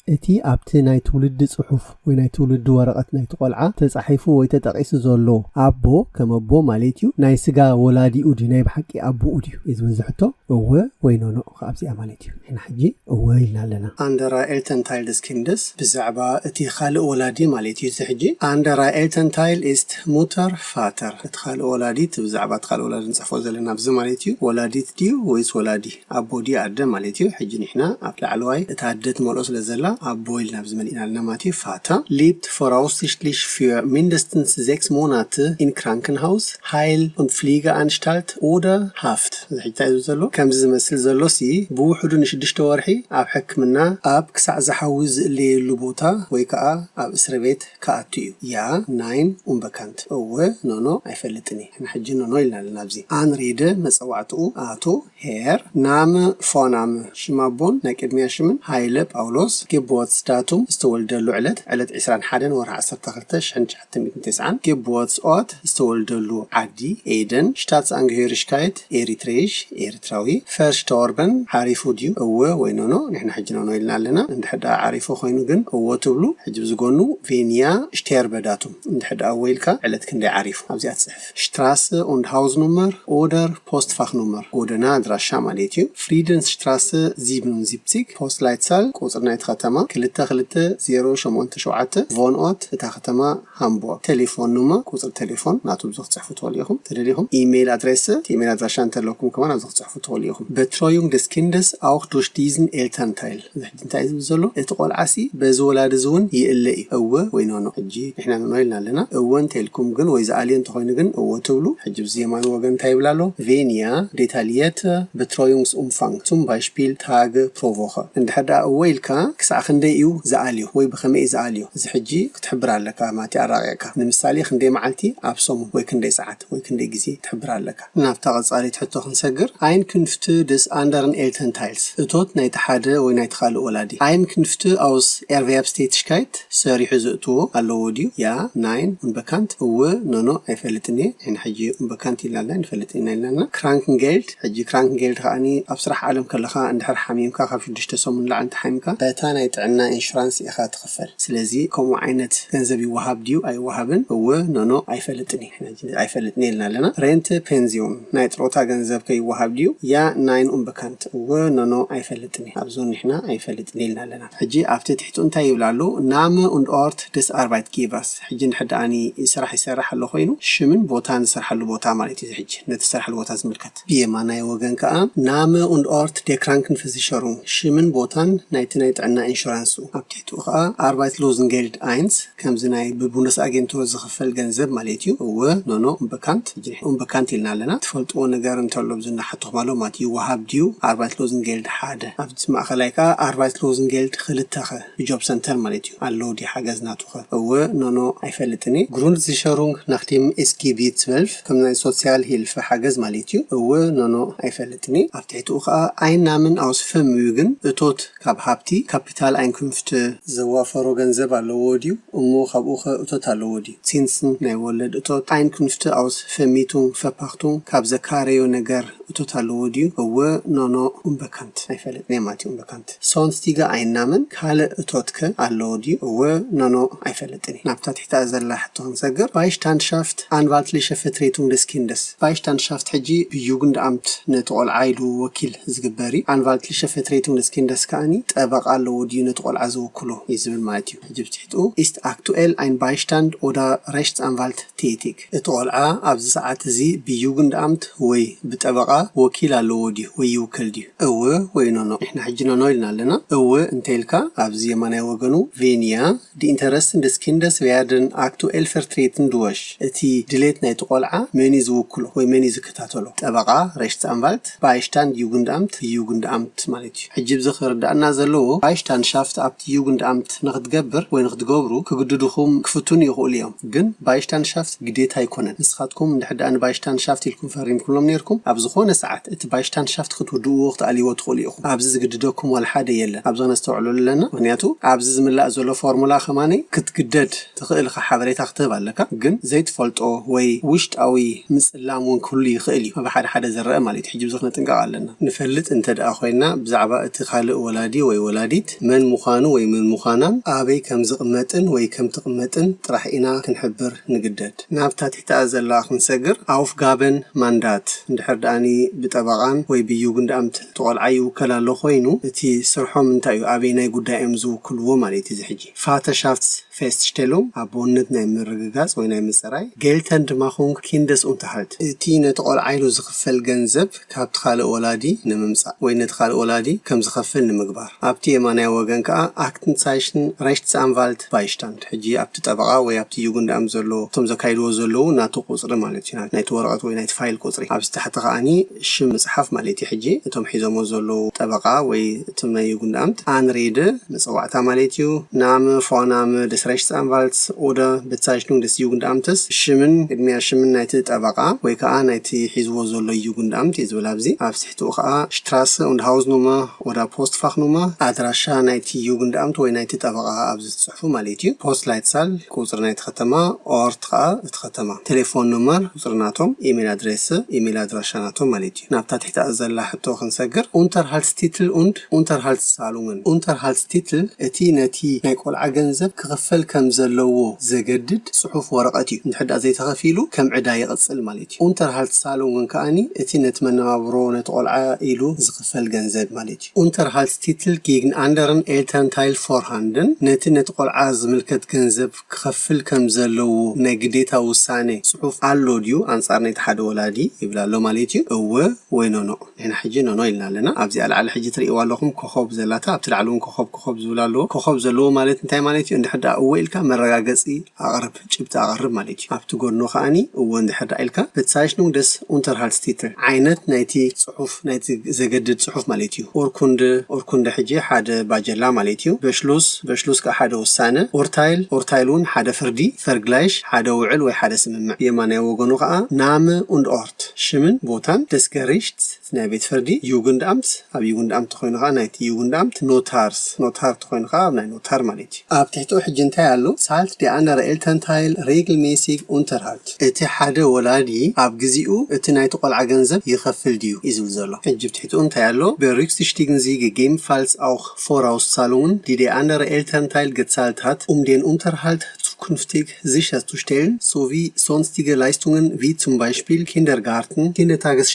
እቲ ኣብቲ ናይ ትውልዲ ጽሑፍ ወይ ናይ ትውልዲ ወረቐት ናይቲ ቆልዓ ተጻሒፉ ወይ ተጠቒሱ ዘሎ ኣቦ ከም ኣቦ ማለት እዩ፣ ናይ ስጋ ወላዲኡ ድዩ፣ ናይ ብሓቂ ኣቦኡ ድዩ እዩ ዝብል ዝሕቶ። እወ ወይ ኖኖ ከኣብዚኣ ማለት እዩ። ንሕና ሕጂ እወ ኢልና ኣለና። Andere Elternteil des Kindes፣ ብዛዕባ እቲ ካልእ ወላዲ ማለት እዩ። እዚ ሕጂ andere Elternteil ist Mutter, Vater፣ እቲ ካልእ ወላዲት፣ ብዛዕባ እቲ ካልእ ወላዲ ንጽሕፎ ዘለና ኣብዚ ማለት እዩ። ወላዲት ድዩ ወይስ ወላዲ፣ ኣቦ ድዩ ኣደ ማለት እዩ። ሕጂ ንሕና ኣብ ላዕለዋይ እታ ኣደ ትመልኦ ስለ ዘላ ኣቦ ኢልና ኣብዚ መሊእና ኣለና ማለት እዩ። Vater lebt voraussichtlich für mindestens sechs Monate in Krankenhaus, Heil- und Pflegeanstalt oder Haft። እዚ ሕጂ እንታይ እዩ ዘሎ? ከምዚ ዝመስል ዘሎ ሲ ብውሕዱ ንሽዱሽተ ወርሒ ኣብ ሕክምና ኣብ ክሳዕ ዝሓዊ ዝእለየሉ ቦታ ወይ ከዓ ኣብ እስሪ ቤት ክኣቱ እዩ። Ja, nein፣ unbekannt። እወ፣ ኖኖ፣ ኣይፈልጥን እየ። ንሕጂ ኖኖ ኢልና ኣለና። ኣብዚ Anrede መጸዋዕትኡ ኣቶ፣ Herr፣ Name፣ Vorname፣ ሽም ኣቦን ናይ ቅድሚያ ሽምን፣ ሃይለ ጳውሎስ፣ Geburtsdatum፣ ዝተወልደሉ ዕለት፣ ዕለት ዕስራን ሓደን ወርሒ ዓሰርተ ክልተ ሽሕን ትሽዓተ ሚእትን ተስዓን፣ Geburtsort፣ ዝተወልደሉ ዓዲ፣ ኤደን፣ Staatsangehörigkeit፣ ኤሪትሬሽ፣ ኤርትራዊ፣ Verstorben፣ ዓሪፉ ድዩ? እወ ወይ ኖኖ፣ ንሕና ሕጂ ኖኖ ኢልና ኣለና። እንድሕር ደኣ ዓሪፉ ኮይኑ ግን እወ ትብሉ። ሕጂ ብዝጎኑ፣ Weniger Sterbedatum፣ እንድሕር ደኣ እወ ኢልካ፣ ዕለት ክንደይ ዓሪፉ ኣብዚኣ ትጽሕፍ። Straße und Hausnummer oder Postfachnummer፣ ጎደና ኣድራሻ ማለት እዩ። Friedensstraße sieben und siebzig፣ Postleitzahl፣ ቁጽሪ ናይቲ ከተማ ክልተ ክልተ ዜሮ ሸሞንተ ሸውዓተ፣ Wohnort፣ እታ ከተማ ሃምቦርግ። Telefonnummer፣ ቁጽሪ ቴሌፎን ናቱ ኣብዚ ክትጽሕፉ ትኽእሉ ኢኹም። ተደሊኹም ኢሜይል ኣድሬስ፣ እቲ ኢሜይል ኣድራሻ እንተለኩም ከማን ኣብዚ ክትጽሕፉ ትኽእሉ ኢኹም። Betreuung des Kindes auch durch diesen Elternteil። እዚ ሕጂ እንታይ እዩ ዝብል ዘሎ? እቲ ቆልዓሲ በዚ ወላዲ እዚ እውን ይእለ እዩ። እወ ወይ ኖኖ? ሕጂ ንሕና ኖኖ ኢልና ኣለና። እወ እንተኢልኩም ግን ወይ ዝኣልዮ እንተኾይኑ ግን እወ ትብሉ። ሕጂ ብዚ የማን ወገን እንታይ ይብል ኣሎ? Weniger detaillierte Betreuungsumfang፣ zum Beispiel Tage pro Woche። እንድሕር ደኣ እወ ኢልካ ክሳዕ ክንደይ እዩ ዝኣልዮ ወይ ብኸመይ እዩ ዝኣልዮ? እዚ ሕጂ ክትሕብር ኣለካ ማለት እዩ፣ ኣራቂቕካ። ንምሳሌ ክንደይ መዓልቲ ኣብ ሰሙን ወይ ክንደይ ሰዓት ወይ ክንደይ ግዜ ትሕብር ኣለካ። ናብታ ቀጻሊት ሕቶ ክንሰግር፣ Einkünfte des anderen Elternteils፣ እቶት ናይቲ ሓደ ወይ ናይቲ ካልእ ወላዲ። Einkünfte aus Erwerbstätigkeit፣ ሰሪሑ ዘእትዎ ኣለዎ ድዩ? Ja, nein፣ unbekannt። እወ፣ ኖኖ፣ ኣይፈልጥን እየ። ንሕና ሕጂ unbekannt ኢልና ኣለና፣ ንፈልጥ ኢና ኢልና ኣለና። Krankengeld፣ ሕጂ Krankengeld ከኣኒ ኣብ ስራሕ ዓለም ከለኻ እንድሕር ሓሚምካ፣ ካብ ሽዱሽተ ሰሙን ንላዕሊ እንተሓሚምካ፣ በታ ናይ ጥዕና ኢንሹራንስ ኢኻ ትኽፈል። ስለዚ ከምኡ ዓይነት ገንዘብ ይወሃብ ድዩ ኣይወሃብን? እወ፣ ኖኖ፣ ኣይፈልጥን እየ። ሕጂ ኣይፈልጥን እየ ኢልና ኣለና። Rentepension፣ ናይ ጥሮታ ገንዘብ ከ ይወሃብ ድዩ? Ja, nein፣ unbekannt። እወ፣ ኖኖ፣ ኣይፈልጥን እየ። ኣብዚ እውን ንሕና ኣይፈልጥን እየ ኢልና ኣለና። ሕጂ ኣብቲ ትሕቱ እንታይ ይብል ኣሎ? Name und Ort des Arbeitgebers። ሕጂ እንድሕር ደኣኒ ስራሕ ይሰርሕ ኣሎ ኮይኑ፣ ሽምን ቦታን ዝሰርሓሉ ቦታ ማለት እዩ። እዚ ሕጂ ነቲ ዝሰርሓሉ ቦታ ዝምልከት። ብየማናይ ወገን ከኣ Name und Ort der Krankenversicherung፣ ሽምን ቦታን ናይቲ ናይ ጥዕና ኢንሹራንሱ። ኣብ ትሕትኡ ከኣ Arbeitslosengeld eins፣ ከምዚ ናይ ብቡንደስኣጌንቱር ዝኽፈል ገንዘብ ማለት እዩ። እወ፣ ኖኖ፣ unbekannt። ሕጂ ንሕና unbekannt ኢልና ኣለና። ትፈልጥዎ ነገር እንተሎ ብዝና ሓትኹም ኣሎ ማለት እዩ። ይወሃብ ድዩ Arbeitslosengeld ሓደ? ኣብቲ ማእኸላይ ከኣ Arbeitslosengeld ክልተ ኸ ብጆብ ሰንተር ማለት እዩ። ኣሎ ድዩ ሓገዝ ናቱ ኸ? እወ፣ ኖኖ፣ ኣይፈልጥን እየ። Grundsicherung nach dem S G B zwölf፣ ከም ናይ ሶሲያል ሂልፈ ሓገዝ ማለት እዩ። እወ፣ ኖኖ፣ ኣይፈልጥን እየ። ኣብ ትሕትኡ ከኣ Einnahmen aus Vermögen፣ እቶት ካብ ሃብቲ፣ Kapitaleinkünfte፣ ዘዋፈሮ ገንዘብ ኣለዎ ድዩ? እሞ ካብኡ ኸ እቶት ኣለዎ ድዩ? Zinsen፣ ናይ ወለድ እቶት። Einkünfte aus Vermietung፣ Verpachtung፣ ካብ ዘካረዮ ነገር እቶት ኣለዎ ድዩ? እወ፣ ኖኖ፣ unbekannt። ኣይፈልጥን እየ ማለት እዩ፣ unbekannt። Sonstige Einnahmen፣ ካልእ እቶት ከ ኣለዎ ድዩ? እወ፣ ኖኖ፣ ኣይፈልጥን እየ። ናብታ ትሕታ ዘላ ሕቶ ክንሰግር፣ Beistandschaft፣ anwaltliche Vertretung des Kindes። Beistandschaft ሕጂ ብዩግንድኣምት ነቲ ቆልዓ ኢሉ ወኪል ዝግበር እዩ። Anwaltliche Vertretung des Kindes ከኣኒ ጠበቃ ኣለዎ ድዩ ነቲ ቆልዓ ዝውክሎ እዩ ዝብል ማለት እዩ። ሕጂ ብትሕትኡ ist aktuell ein Beistand oder Rechtsanwalt tätig። እቲ ቆልዓ ኣብዚ ሰዓት እዚ ብዩግንድኣምት ወይ ብጠበቃ ወኪል ኣለዎ ድዩ ወይ ይውከል ድዩ? እወ ወይ ኖኖ? ንሕና ሕጂ ኖኖ ኢልና ኣለና። እወ እንተ ኢልካ ኣብዚ የማናይ ወገኑ Weniger፣ die Interessen des Kindes werden aktuell vertreten durch፣ እቲ ድሌት ናይቲ ቆልዓ መን እዩ ዝውክሎ ወይ መን እዩ ዝከታተሎ? ጠበቃ፣ Rechtsanwalt፣ Beistand፣ Jugendamt፣ Jugendamt ማለት እዩ። ሕጂ ኣብዚ ክርዳእና ዘለዎ Beistandschaft ኣብቲ Jugendamt ንክትገብር ወይ ንክትገብሩ ክግድድኹም ክፍትኑ ይኽእሉ እዮም። ግን Beistandschaft ግዴታ ኣይኮነን። ንስኻትኩም እንድሕር ደኣ ንባይሽታንድሻፍት ኢልኩም ፈሪምኩሎም ነይርኩም፣ ኣብ ዝኾነ ሰዓት እቲ ባይሽታንድሻፍት ክትውድእዎ ክትኣልይዎ ትኽእሉ ኢኹም። ኣብዚ ዝግድደኩም ዋላ ሓደ የለን። ኣብዛ ነስተውዕለሉ ኣለና። ምኽንያቱ ኣብዚ ዝምላእ ዘሎ ፎርሙላ ከማነይ ክትግደድ ትኽእል ኢኻ፣ ሓበሬታ ክትህብ ኣለካ። ግን ዘይትፈልጦ ወይ ውሽጣዊ ምጽላም እውን ክህሉ ይኽእል እዩ። ኣብ ሓደ ሓደ ዝረአ ማለት እዩ። ሕጂ ብዙሕ ነጥንቀቕ ኣለና። ንፈልጥ እንተ ደኣ ኮይና ብዛዕባ እቲ ካልእ ወላዲ ወይ ወላዲት መን ምዃኑ ወይ መን ምዃናን ኣበይ ከም ዝቕመጥን ወይ ከም ትቕመጥን ጥራሕ ኢና ክንሕብር ንግደድ። ናብታ ትሕተኣ ዘላ ክንሰግር፣ Aufgabenmandat። እንድሕር ደኣኒ ብጠበቓን ወይ ብዩግንዳምት ተቖልዓ ይውከል ኣሎ ኮይኑ፣ እቲ ስርሖም እንታይ እዩ፣ ኣበይ ናይ ጉዳይ እዮም ዝውክልዎ ማለት እዩ። እዚ ሕጂ Vaterschaftsfeststellung፣ ኣቦነት ናይ ምርግጋጽ ወይ ናይ ምጽራይ፣ Geltendmachung Kindesunterhalt፣ እቲ ነቲ ቆልዓ ኢሉ ዝኽፈል ገንዘብ ካብቲ ካልእ ወላዲ ንምምጻእ ወይ ነቲ ካልእ ወላዲ ከም ዝኸፍል ንምግባር። ኣብቲ የማናይ ወገን ከኣ Aktenzeichen Rechtsanwalt Beistand። ሕጂ ኣብቲ ጠበቓ ወይ ኣብቲ ዩግንዳም ዘሎ፣ እቶም ዘካይድዎ ዘለዉ ናቱ ቁጽሪ ማለት እዩ፣ ናይቲ ወረቐት ወይ ናይቲ ፋይል ቁጽሪ። ኣብዚ ታሕቲ ከኣኒ ሽም ምጽሓፍ ማለት እዩ። ሕጂ እቶም ሒዞሞ ዘለዉ ጠበቓ ወይ እቶም ናይ ዩግንዳምት፣ Anrede መጸዋዕታ ማለት እዩ፣ Name፣ Vorname des Rechtsanwalts oder Bezeichnung des Jugendamtes፣ ሽምን ቅድሚያ ሽምን ናይቲ ጠበቓ ወይ ከኣ ናይቲ ሒዝዎ ዘሎ ዩግንዳምት እዩ ዝብል ኣብዚ። ኣብ ትሕቲኡ ከኣ Straße und Hausnummer oder Postfachnummer፣ ኣድራሻ ናይቲ ዩግንዳምት ወይ ናይቲ ጠበቓ ኣብዚ ትጽሕፉ ማለት እዩ። Postleitzahl ቁጽሪ ናይቲ ከተማ፣ Ort ከኣ እቲ ከተማ፣ Telefonnummer ቁጽሪ ናቶም፣ E-Mail-Adresse፣ ኢሜል ኣድራሻ ናቶም ማለት እዩ። ናብታ ትሕቲ ዘላ ሕቶ ክንሰግር፣ Unterhaltstitel und Unterhaltszahlungen። Unterhaltstitel እቲ ነቲ ናይ ቆልዓ ገንዘብ ክኽፈል ከም ዘለዎ ዘገድድ ጽሑፍ ወረቐት እዩ። እንድሕር ደኣ ዘይተኸፊሉ ከም ዕዳ ይቕጽል ማለት እዩ። Unterhaltszahlungen ከኣኒ እቲ ነቲ መነባብሮ ነቲ ቆልዓ ኢሉ ዝኽፈል ገንዘብ ማለት እዩ። Unterhaltstitel gegen anderen Elternteil vorhanden፣ ነቲ ነቲ ቆልዓ ዝምልከት ገንዘብ ክኸፍል ከም ዘለዎ ናይ ግዴታ ውሳኔ ጽሑፍ ኣሎ ድዩ ኣንጻር ናይቲ ሓደ ወላዲ ይብል ኣሎ ማለት እዩ። እወ ወይ ኖኖ። ንሕና ሕጂ ኖኖ ኢልና ኣለና። ኣብዚኣ ላዕሊ ሕጂ ትርእይዋ ኣለኹም ኮኾብ ዘላታ፣ ኣብቲ ላዕሊ እውን ኮኾብ ኮኾብ ዝብል ኣለዎ። ኮኾብ ዘለዎ ማለት እንታይ ማለት እዩ? እንድሕር ደኣ እወ ኢልካ መረጋገጺ ኣቕርብ፣ ጭብጢ ኣቕርብ ማለት እዩ። ኣብቲ ጎድኑ ከኣኒ እወ እንድሕር ደኣ ኢልካ Bezeichnung des Unterhaltstitel፣ ዓይነት ናይቲ ጽሑፍ፣ ናይቲ ዘገድድ ጽሑፍ ማለት እዩ። Urkunde፣ Urkunde ሕጂ ሓደ ባጀላ ማለት እዩ። Beschluss፣ Beschluss ከኣ ሓደ ውሳነ። Urteil፣ Urteil እውን ሓደ ፍርዲ። Vergleich ሓደ ውዕል ወይ ሓደ ስምምዕ። የማናይ ወገኑ ከኣ Name und Ort፣ ሽምን ቦታን። Des Gerichts ናይ ቤት ፍርዲ። Jugendamt፣ ኣብ ዩግንዳምት ተኾይኑ ከኣ ናይቲ ዩግንዳምት። Notars፣ ኖታር ተኾይኑ ከኣ ኣብ ናይ ኖታር ማለት እዩ። ኣብ ትሕቲኡ ሕጂ እንታይ ኣሎ? Zahlt der andere Elternteil regelmäßig Unterhalt? እቲ ሓደ ወላዲ ኣብ ግዜኡ እቲ ናይቲ ቆልዓ ገንዘብ ይኸፍል ድዩ እዩ ዝብል ዘሎ። ሕጂ ኣብ ትሕቲኡ እንታይ ኣሎ? Berücksichtigen Sie gegebenenfalls auch Vorauszahlungen, die der andere Elternteil gezahlt hat, um den Unterhalt zukünftig sicherzustellen, sowie sonstige Leistungen wie zum Beispiel Kindergarten,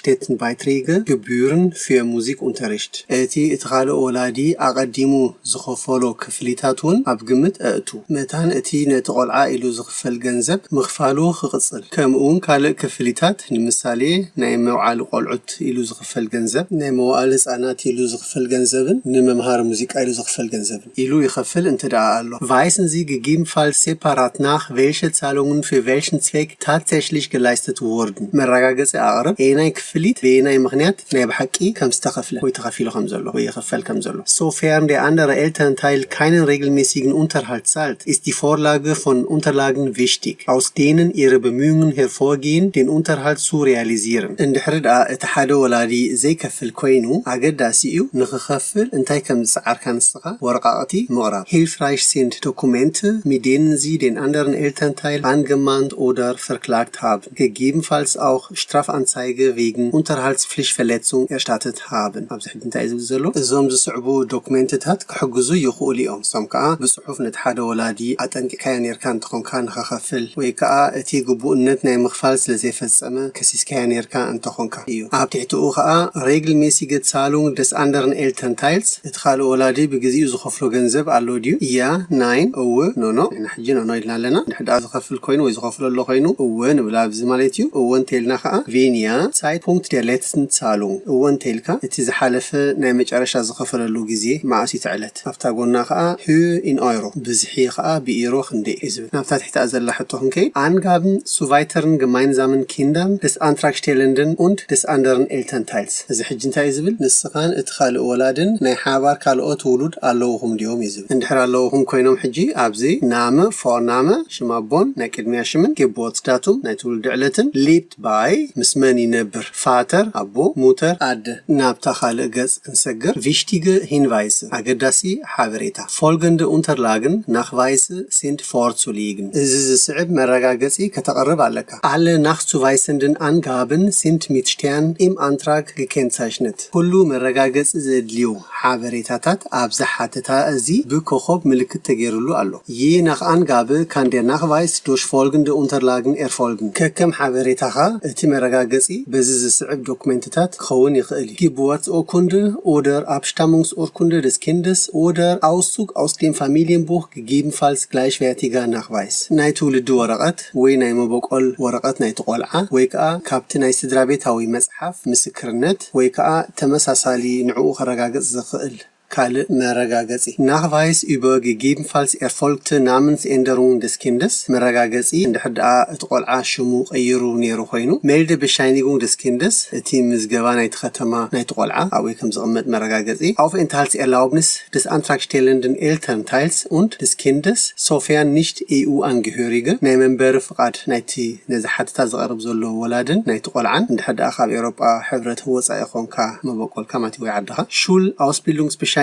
Kindertagesstättenbeiträge, Gebühren für Musikunterricht? እቲ እቲ ካልእ ወላዲ ኣቐዲሙ ዝኸፈሎ ክፍሊታት እውን ኣብ ግምት ኣእቱ። መታን እቲ ነቲ ቆልዓ ኢሉ ዝኽፈል ገንዘብ ምኽፋሉ ክቕጽል፣ ከምኡ እውን ካልእ ክፍሊታት፣ ንምሳሌ ናይ መውዓሊ ቆልዑት ኢሉ ዝኽፈል ገንዘብ፣ ናይ መዋእለ ህጻናት ኢሉ ዝኽፈል ገንዘብን ንመምሃሪ ሙዚቃ ኢሉ ዝኽፈል ገንዘብን ኢሉ ይኸፍል እንተ ደኣ ኣሎ። Weisen Sie gegebenenfalls separat nach, welche Zahlungen für welchen Zweck tatsächlich geleistet wurden? መረጋገጺ ኣቕርብ፣ ኣየናይ ክፍሊት በየናይ ምኽንያት ናይ ብሓቂ ከም ዝተኸፍለ ወይ ተኸፊሉ ከም ዘሎ ወይ ይኽፈል ከም ዘሎ። Sofern der andere Elternteil keinen regelmäßigen Unterhalt zahlt, ist die Vorlage von Unterlagen wichtig, aus denen Ihre Bemühungen hervorgehen, den Unterhalt zu realisieren. እንድሕሪ ደኣ እቲ ሓደ ወላዲ ዘይከፍል ኮይኑ፣ ኣገዳሲ እዩ ንኽኸፍል እንታይ ከም ዝጸዓርካ ንስኻ ወረቓቕቲ ምቕራብ። Hilfreich sind Dokumente, mit denen Sie den anderen Elternteil angemahnt oder verklagt haben, gegebenenfalls auch Strafanzeige wegen Unterhaltspflichtverletzung erstattet haben። ኣብዚ ሕጂ እንታይ እዩ ዝብል ዘሎ? እዞም ዝስዕቡ ዶክመንትታት ክሕግዙ ይኽእሉ እዮም። እሶም ከኣ ብጽሑፍ ነቲ ሓደ ወላዲ ኣጠንቂቕካዮ ኔርካ እንተኾንካ ንኸኸፍል፣ ወይ ከኣ እቲ ግቡእነት ናይ ምኽፋል ስለ ዘይፈጸመ ከሲስካዮ ኔርካ እንተኾንካ እዩ። ኣብ ትሕቲኡ ከኣ Regelmäßige Zahlung des anderen Elternteils፣ እቲ ካልእ ወላዲ ብግዜኡ ዝኸፍሎ ገንዘብ ኣሎ ድዩ? Ja, nein፣ እወ፣ ኖኖ። ንሕና ሕጂ ኖኖ ኢልና ኣለና። እንድሕር ደኣ ዝኸፍል ኮይኑ ወይ ዝኸፍሎ ኣሎ ኮይኑ፣ እወ ንብል ኣብዚ ማለት እዩ። እወ እንተኢልና ከኣ፣ Weniger, Zeitpunkt der letzten Zahlung። እወ እንተኢልካ፣ እቲ ዝሓለፈ ናይ መጨረሻ ዝኸፈለሉ ግዜ መኣስ እዩ እቲ ዕለት? ኣብታ ጎና ከኣ፣ Höhe in Euro፣ ብዝሒ ከኣ ብኢሮ ክንደይ እዩ ዝብል። ናብታ ትሕቲኣ ዘላ ሕቶ ክንከይድ፣ Angaben zu weiteren gemeinsamen Kindern des Antragstellenden und des anderen Elternteils። እዚ ሕጂ እንታይ እዩ ዝብል? ንስኻን እቲ ካልእ ወላድን ናይ ሓባር ካልኦት ውሉድ ኣለውኹም ድዮም እዩ ዝብል። እንድሕር ኣለውኹም ኮይኖም ሕጂ ኣብዚ Name፣ Vorname፣ ሽም ኣቦን ናይ ቅድሚያ ሽምን፣ Geburtsdatum ናይ ትውልዲ ዕለትን፣ lebt bei፣ ምስ መን ይነብር፣ Vater ኣቦ፣ Mutter ad ናብታ ካልእ ገጽ ክንሰግር፣ Wichtige Hinweise ኣገዳሲ ሓበሬታ፣ Folgende Unterlagen Nachweise sind vorzulegen። እዚ ዝስዕብ መረጋገጺ ከተቕርብ ኣለካ። Alle nachzuweisenden Angaben sind mit Stern im Antrag gekennzeichnet። ኩሉ መረጋገጺ ዘድልዩ ሓበሬታታት ኣብዚ ሓተታ እዚ ብኮኾብ ምልክት ተገይሩሉ ኣሎ። Je nach Angabe kann der Nachweis durch folgende Unterlagen erfolgen። ከከም ሓበሬታኻ እቲ መረጋገጺ በዚ ዝስዕብ ዶክመንትታት ክኸውን ይኽእል እዩ። Geburtsurkunde oder Abstammungsurkunde des Kindes oder Auszug aus dem Familienbuch, gegebenfalls gleichwertiger Nachweis። ናይ ትውልዲ ወረቐት ወይ ናይ መበቆል ወረቐት ናይቲ ቆልዓ ወይ ከኣ ካብቲ ናይ ስድራ ቤታዊ መጽሓፍ ምስክርነት ወይ ከኣ ተመሳሳሊ ንዕኡ ከረጋግጽ ዝኽእል ካልእ መረጋገጺ። Nachweis über gegebenfalls erfolgte Namensänderung des Kindes። መረጋገጺ እንድሕር ደኣ እቲ ቆልዓ ሽሙ ቀይሩ ነይሩ ኮይኑ። Meldebescheinigung des Kindes። እቲ ምዝገባ ናይቲ ከተማ ናይቲ ቆልዓ ኣብኡ ከም ዝቕመጥ መረጋገጺ። Aufenthaltserlaubnis des antragstellenden Elternteils und des Kindes, sofern nicht E U-Angehörige። ናይ መንበሪ ፍቓድ ናይቲ ነዚ ሓተታ ዝቐርብ ዘሎ ወላድን ናይቲ ቆልዓን፣ እንድሕር ደኣ ካብ ኤውሮጳ ሕብረት ወጻኢ ኾንካ መበቆልካ ማለት እዩ ወይ ዓድኻ። Schulausbildungsbescheinigung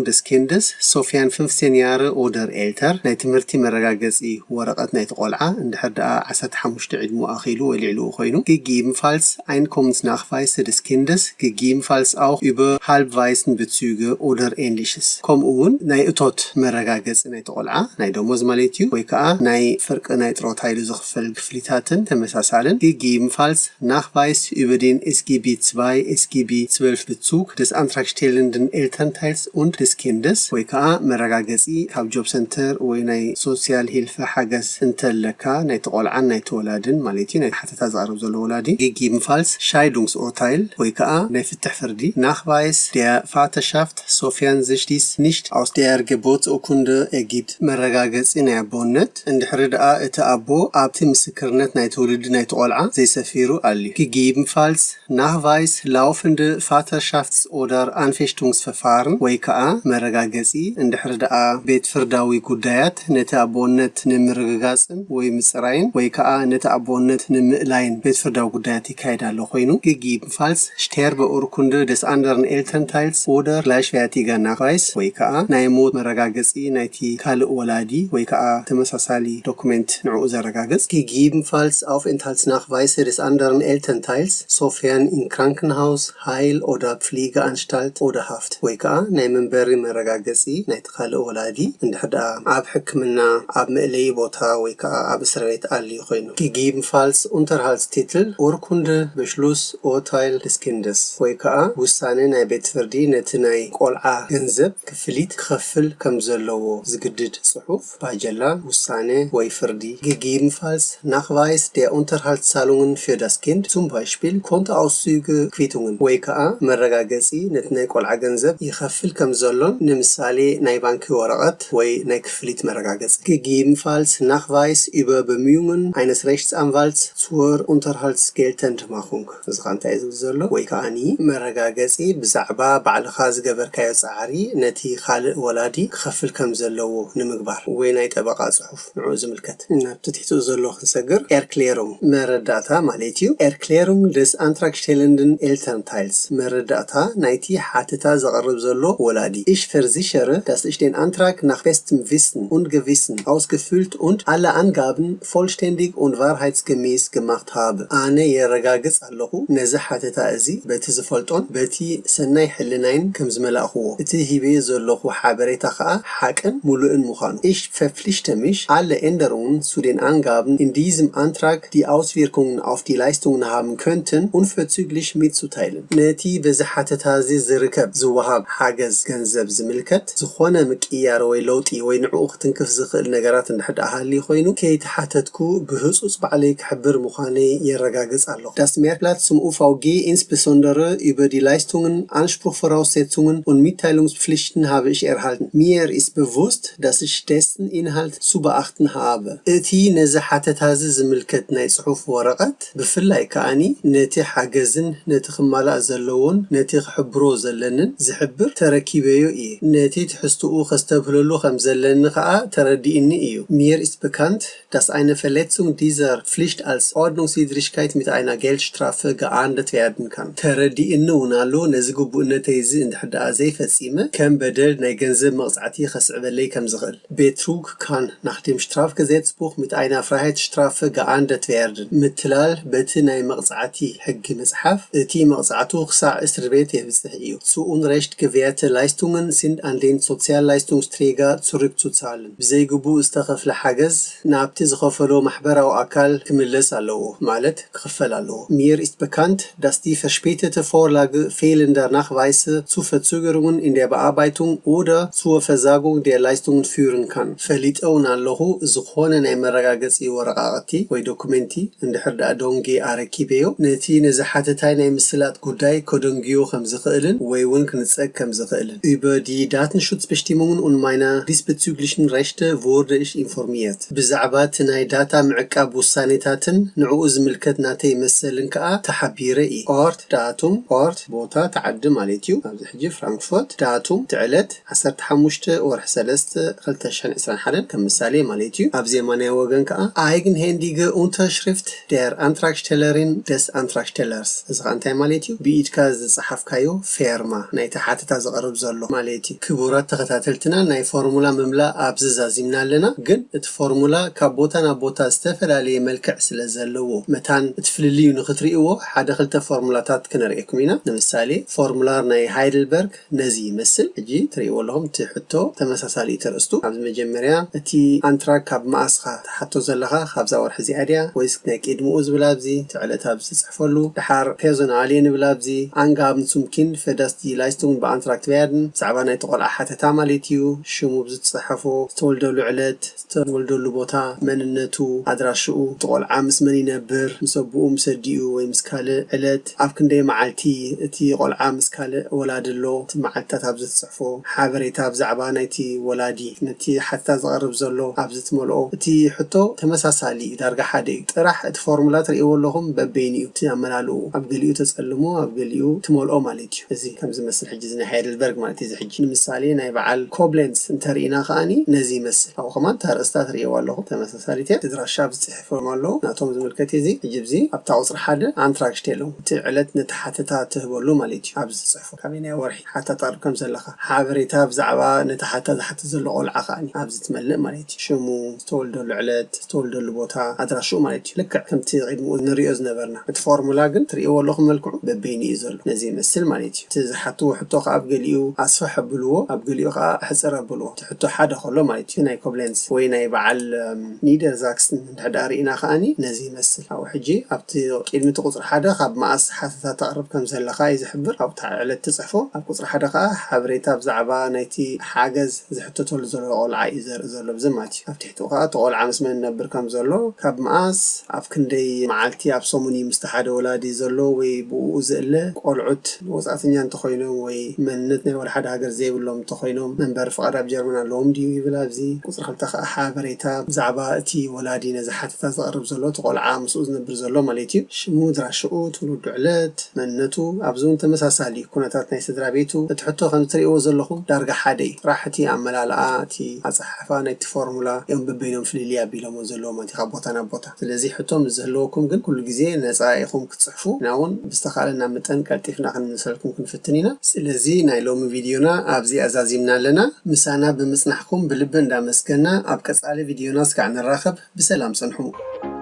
des Kindes, sofern fünfzehn Jahre oder älter። ናይ ትምህርቲ መረጋገጺ ወረቐት ናይቲ ቆልዓ፣ እንድሕር ደኣ ዓሰርተ ሓሙሽተ ዕድሙ ኣኺሉ ወይ ልዕሊኡ ኮይኑ። Gegebenfalls Einkommensnachweise des Kindes, gegebenfalls auch über Halbwaisen-Bezüge oder Ähnliches። ከምኡ እውን ናይ እቶት መረጋገጺ ናይቲ ቆልዓ፣ ናይ ደሞዝ ማለት እዩ፣ ወይ ከኣ ናይ ፍርቂ ናይ ጥሮታ ኢሉ ዝኽፈል ክፍሊታትን ተመሳሳልን። Gegebenfalls Nachweis über den S G B zwei, S G B zwölf Bezug des antragstellenden Elternteils und des Kindes። ወይ ከኣ መረጋገጺ ካብ ጆብ ሰንተር ወይ ናይ ሶስያል ሂልፈ ሓገዝ እንተለካ፣ ናይቲ ቆልዓን ናይቲ ወላድን ማለት እዩ፣ ናይ ሓተታ ዝቐርብ ዘሎ ወላዲ። Gegebenfalls Scheidungsurteil ወይ ከኣ ናይ ፍትሕ ፍርዲ። Nachweis der Vaterschaft, sofern sich dies nicht aus der Geburtsurkunde ergibt። መረጋገጺ ናይ ኣቦነት፣ እንድሕሪ ደኣ እቲ ኣቦ ኣብቲ ምስክርነት ናይ ትውልዲ ናይቲ ቆልዓ ዘይሰፊሩ ኣልዩ። Gegebenfalls Nachweis laufende Vaterschafts- oder Anfechtungsverfahren ወይ ከኣ መረጋገጺ፣ እንድሕሪ ደኣ ቤት ፍርዳዊ ጉዳያት ነቲ ኣቦነት ንምርግጋጽን ወይ ምጽራይን ወይ ከኣ ነቲ ኣቦነት ንምእላይን ቤት ፍርዳዊ ጉዳያት ይካየድ ኣሎ ኮይኑ። Gegebenfalls Sterbeurkunde des anderen Elternteils oder gleichwertiger Nachweis ወይ ከኣ ናይ ሞት መረጋገጺ ናይቲ ካልእ ወላዲ ወይ ከኣ ተመሳሳሊ ዶክመንት ንዕኡ ዘረጋግጽ። Gegebenfalls Aufenthaltsnachweise des anderen Elternteils, sofern in Krankenhaus, Heil- oder Pflegeanstalt oder Haft ወይ ከኣ ናይ መንበሪ መረጋገጺ ናይቲ ካልእ ወላዲ፣ እንድሕር ደኣ ኣብ ሕክምና፣ ኣብ መእለዪ ቦታ ወይ ከኣ ኣብ እስር ቤት ኣልዩ ኮይኑ። Gegebenfalls Unterhaltstitel, Urkunde, Beschluss, Urteil des Kindes ወይ ከኣ ውሳነ ናይ ቤት ፍርዲ ነቲ ናይ ቆልዓ ገንዘብ ክፍሊት ክኸፍል ከም ዘለዎ ዝግድድ ጽሑፍ፣ ባጀላ፣ ውሳነ ወይ ፍርዲ። Gegebenfalls Nachweis der Unterhaltszahlungen für das Kind, zum Beispiel Kontoauszüge, Quittungen ወይ ከኣ መረጋገጺ ነቲ ናይ ቆልዓ ገንዘብ ይኸፍል ከም ዘሎን፣ ንምሳሌ ናይ ባንኪ ወረቐት ወይ ናይ ክፍሊት መረጋገጺ። Gegebenfalls Nachweis über Bemühungen eines Rechtsanwalts zur Unterhaltsgeltendmachung። እዚ ኸኣ እንታይ እዩ ዝብል ዘሎ? ወይ ከኣኒ መረጋገጺ ብዛዕባ ባዕልኻ ዝገበርካዮ ጻዕሪ ነቲ ካልእ ወላዲ ክኸፍል ከም ዘለዎ ንምግባር ወይ ናይ ጠበቓ ጽሑፍ ንዕኡ ዝምልከት። ናብ ትሕቲኡ ዘሎ ክንሰግር፣ Erklärung መረዳእታ ማለት እዩ። Erklärung des antragstellenden Elternteils መረዳእታ ናይቲ ሓተታ ዘቕርብ ዘሎ ወላዲ። Ich versichere, dass ich den Antrag nach bestem Wissen und Gewissen ausgefüllt und alle Angaben vollständig und wahrheitsgemäß gemacht habe. ኣነ የረጋግጽ ኣለኹ፣ ነዚ ሓተታ እዚ በቲ ዝፈልጦን በቲ ሰናይ ሕልናይን ከም ዝመላእኽዎ፣ እቲ ሂበዮ ዘለኹ ሓበሬታ ኸኣ ሓቅን ምሉእን ምዃኑ። Ich verpflichte mich, alle Änderungen zu den Angaben in diesem Antrag, die Auswirkungen auf die Leistungen haben könnten, unverzüglich mitzuteilen. ነቲ በዚ ሓተታ እዚ ዝርከብ ዝወሃብ ሓገዝ ገንዘብ ዝምልከት ዝኾነ ምቅይያር ወይ ለውጢ ወይ ንዕኡ ክትንክፍ ዝኽእል ነገራት እንድሕር ደኣ ሃልዩ ኮይኑ፣ ከይተሓተትኩ ብህጹጽ ባዕለይ ክሕብር ምዃነይ የረጋግጽ ኣለኹ። Das Merkblatt zum U V G, insbesondere über die Leistungen, Anspruchvoraussetzungen und Mitteilungspflichten, habe ich erhalten. Mir ist bewusst, dass ich dessen Inhalt zu beachten habe. እቲ ነዚ ሓተታ እዚ ዝምልከት ናይ ጽሑፍ ወረቐት፣ ብፍላይ ከኣኒ ነቲ ሓገዝን ነቲ ክማላእ ዘለዎን ነቲ ክሕብሮ ዘለንን ዝሕብር ተረ ኣረኪበዮ እየ። ነቲ ትሕዝትኡ ከስተብህለሉ ከም ዘለኒ ከኣ ተረዲእኒ እዩ። Mir ist bekannt, dass eine Verletzung dieser Pflicht als Ordnungswidrigkeit mit einer Geldstrafe geahndet werden kann. ተረዲእኒ እውን ኣሎ፣ ነዚ ግቡእነተይ እዚ እንድሕር ደኣ ዘይፈጺመ፣ ከም በደል ናይ ገንዘብ መቕጻዕቲ ከስዕበለይ ከም ዝኽእል። Betrug kann nach dem Strafgesetzbuch mit einer Freiheitsstrafe geahndet werden. ምትላል በቲ ናይ መቕጻዕቲ ሕጊ መጽሓፍ፣ እቲ መቕጻዕቱ ክሳዕ እስር ቤት የብጽሕ እዩ። Zu Unrecht gewährte Leistungen sind an den Sozialleistungsträger zurückzuzahlen. ብዘይግቡእ ዝተኸፍለ ሓገዝ ናብቲ ዝኸፈሎ ማሕበራዊ ኣካል ክምለስ ኣለዎ፣ ማለት ክኽፈል ኣለዎ። Mir ist bekannt, dass die verspätete Vorlage fehlender Nachweise zu Verzögerungen in der Bearbeitung oder zur Versagung der Leistungen führen kann. ፈሊጠ እውን ኣለኹ፣ ዝኾነ ናይ መረጋገጺ ወረቓቕቲ ወይ ዶኩሜንቲ እንድሕር ደኣ ደንጉየ ኣረኪበዮ፣ ነቲ ነዚ ሓተታይ ናይ ምስላጥ ጉዳይ ከደንጉዮ ከም ዝኽእልን ወይ እውን ክንጸግ ከም ዝኽእልን። Über die Datenschutzbestimmungen und meine diesbezüglichen Rechte wurde ich informiert. ብዛዕባ እቲ ናይ ዳታ ምዕቃብ ውሳኔታትን ንዕኡ ዝምልከት ናተይ መሰልን ከኣ ተሓቢረ እየ። Ort፣ Datum፣ Ort፣ ቦታ፣ ተዓዲ ማለት እዩ። ኣብዚ ሕጂ ፍራንክፎርት። Datum፣ እቲ ዕለት ዓሰርተ ሓሙሽተ ወርሒ ሰለስተ ክልተ ሽሕን ዕስራን ሓደን ከም ምሳሌ ማለት እዩ። ኣብ የማናይ ወገን ከኣ eigenhändige Unterschrift der Antragstellerin, des Antragstellers። እዚ ከኣ እንታይ ማለት እዩ? ብኢድካ ዝጸሓፍካዮ ፌርማ ናይቲ ሓተታ ዝቐርብ ዘሎ ማለት እዩ። ክቡራት ተኸታተልትና፣ ናይ ፎርሙላ ምምላእ ኣብዚ ዛዚምና ኣለና፣ ግን እቲ ፎርሙላ ካብ ቦታ ናብ ቦታ ዝተፈላለየ መልክዕ ስለ ዘለዎ፣ መታን እቲ ፍልልዩ ንኽትርእይዎ ሓደ ክልተ ፎርሙላታት ክነርእየኩም ኢና። ንምሳሌ፣ ፎርሙላር ናይ ሃይደልበርግ ነዚ ይመስል። ሕጂ ትርእይዎ ኣለኹም፣ እቲ ሕቶ ተመሳሳሊ እዩ ተርእስቱ። ኣብዚ መጀመርያ፣ እቲ ኣንትራግ ካብ መኣስ ኢኻ ትሓቶ ዘለኻ? ካብዛ ወርሒ እዚኣ ድያ ወይስ ናይ ቅድምኡ ዝብል ኣብዚ፣ እቲ ዕለት ኣብዚ ትጽሕፈሉ? ደሓር፣ ፐርሶናልየ ንብል ኣብዚ፣ ኣንጋብ ንሱምኪን ፈዳስቲ ላይስቱን ብኣንትራክት ቨያድን፣ ብዛዕባ ናይቲ ቆልዓ ሓተታ ማለት እዩ። ሽሙ ብዝትጽሓፎ፣ ዝተወልደሉ ዕለት፣ ዝተወልደሉ ቦታ፣ መንነቱ፣ ኣድራሽኡ፣ እቲ ቆልዓ ምስ መን ይነብር፣ ምስ ኣቦኡ፣ ምስ ኣዲኡ ወይ ምስ ካልእ፣ ዕለት፣ ኣብ ክንደይ መዓልቲ፣ እቲ ቆልዓ ምስ ካልእ ወላዲ ኣሎ፣ እቲ መዓልትታት ኣብዚ ትጽሕፎ፣ ሓበሬታ ብዛዕባ ናይቲ ወላዲ፣ ነቲ ሓተታ ዝቐርብ ዘሎ ኣብዚ ትመልኦ። እቲ ሕቶ ተመሳሳሊ እዩ፣ ዳርጋ ሓደ እዩ። ጥራሕ እቲ ፎርሙላ ትርእይዎ ኣለኹም፣ በበይኑ እዩ እቲ ኣመላልኡ። ኣብ ገሊኡ ተጸልሞ፣ ኣብ ገሊኡ ትመልኦ ማለት እዩ። እዚ ከም ዝመስል ሕጂ እዚ ናይ ሃይደልበርግ ማለት እዩ። እዚ ሕጂ ንምሳሌ ናይ በዓል ኮብሌንስ እንተርኢና ከኣኒ ነዚ ይመስል። ኣብኡ ከማን እታ ኣርእስታ ትርእይዋ ኣለኹም፣ ተመሳሳሊት እያ። እቲ ድራሻ ኣብዚ ጽሒፎም ኣለዉ፣ ናቶም ዝምልከት እዩ። እዚ ሕጂ እዚ ኣብታ ቁጽሪ ሓደ ኣንትራግ ሽቴሎም፣ እቲ ዕለት ነቲ ሓተታ ትህበሉ ማለት እዩ። ኣብዚ ጽሕፎ ካበየናይ ወርሒ ሓተታ ተቕርብ ከም ዘለኻ፣ ሓበሬታ ብዛዕባ ነቲ ሓተታ ዝሓትት ዘሎ ቆልዓ ከኣኒ ኣብዚ ትመልእ ማለት እዩ። ሽሙ፣ ዝተወልደሉ ዕለት፣ ዝተወልደሉ ቦታ፣ ኣድራሽኡ ማለት እዩ። ልክዕ ከምቲ ቅድሚኡ ንሪኦ ዝነበርና። እቲ ፎርሙላ ግን ትርእይዎ ኣለኹም መልክዑ በበይኑ እዩ ዘሎ። ነዚ ይመስል ማለት እዩ። እቲ ዝሓትዎ ሕቶ ከኣ ኣብ ገሊኡ ኣስፍሕ ኣብልዎ፣ ኣብ ገሊኡ ከኣ ኣሕጽር ኣብልዎ። እቲ ሕቶ ሓደ ከሎ ማለት እዩ። ናይ ኮብሌንስ ወይ ናይ በዓል፣ እም፣ ኒደርዛክስን እንድሕር ደኣ ርኢና ከኣኒ ነዚ ይመስል። ኣብኡ ሕጂ ኣብቲ ቅድሚ እቲ ቁጽሪ ሓደ ካብ መኣስ ሓተታ ተቕርብ ከም ዘለኻ እዩ ዝሕብር። ኣብኡ ዕለት ትጽሕፎ። ኣብ ቁጽሪ ሓደ ከኣ ሓበሬታ ብዛዕባ ናይቲ ሓገዝ ዝሕተተሉ ዘሎ ቆልዓ እዩ ዘርኢ ዘሎ፣ ብዚ ማለት እዩ። ኣብ ትሕቲኡ ከኣ እቲ ቆልዓ ምስ መን ይነብር ከም ዘሎ፣ ካብ መኣስ፣ ኣብ ክንደይ መዓልቲ ኣብ ሰሙን እዩ ምስቲ ሓደ ወላዲ ዘሎ ወይ ብኡ ዝእለ፣ ቆልዑት ወጻእተኛ እንተኾይኖም ወይ መንነት ናይ ወላ ሓደ ሃገር ዘይብሎም እንተኾይኖም፣ መንበሪ ፍቓድ ኣብ ጀርመን ኣለዎም ድዩ ይብል ኣብዚ። ቁጽሪ ክልተ ከኣ ሓበሬታ ብዛዕባ እቲ ወላዲ ነዚ ሓተታ ዘቕርብ ዘሎ፣ እቲ ቆልዓ ምስኡ ዝነብር ዘሎ ማለት እዩ። ሽሙ፣ ድራሽኡ፣ ትውልዱ ዕለት፣ መንነቱ፣ ኣብዚ እውን ተመሳሳሊ ኩነታት ናይ ስድራ ቤቱ። እቲ ሕቶ ከም እትርእይዎ ዘለኹም ዳርጋ ሓደ እዩ። ጥራሕ እቲ ኣመላልኣ፣ እቲ ኣጸሓሕፋ ናይቲ ፎርሙላ እዮም በበይኖም ፍልልይ ኣቢሎሞ ዘለዉ ማለት እዩ፣ ካብ ቦታ ናብ ቦታ። ስለዚ ሕቶ ምስ ዝህልወኩም ግን ኩሉ ግዜ ነጻ ኢኹም ክትጽሕፉ። ንሕና እውን ብዝተኻእለና መጠን ቀልጢፍና ክንምልሰልኩም ክንፍትን ኢና። ስለዚ ናይ ሎሚ ቪድዮና ኣብዚ ኣዛዚምና ኣለና። ምሳና ብምጽናሕኩም ብልቢ እንዳመስገና፣ ኣብ ቀጻሊ ቪድዮና እስካዕ ንራኸብ። ብሰላም ጸንሑ።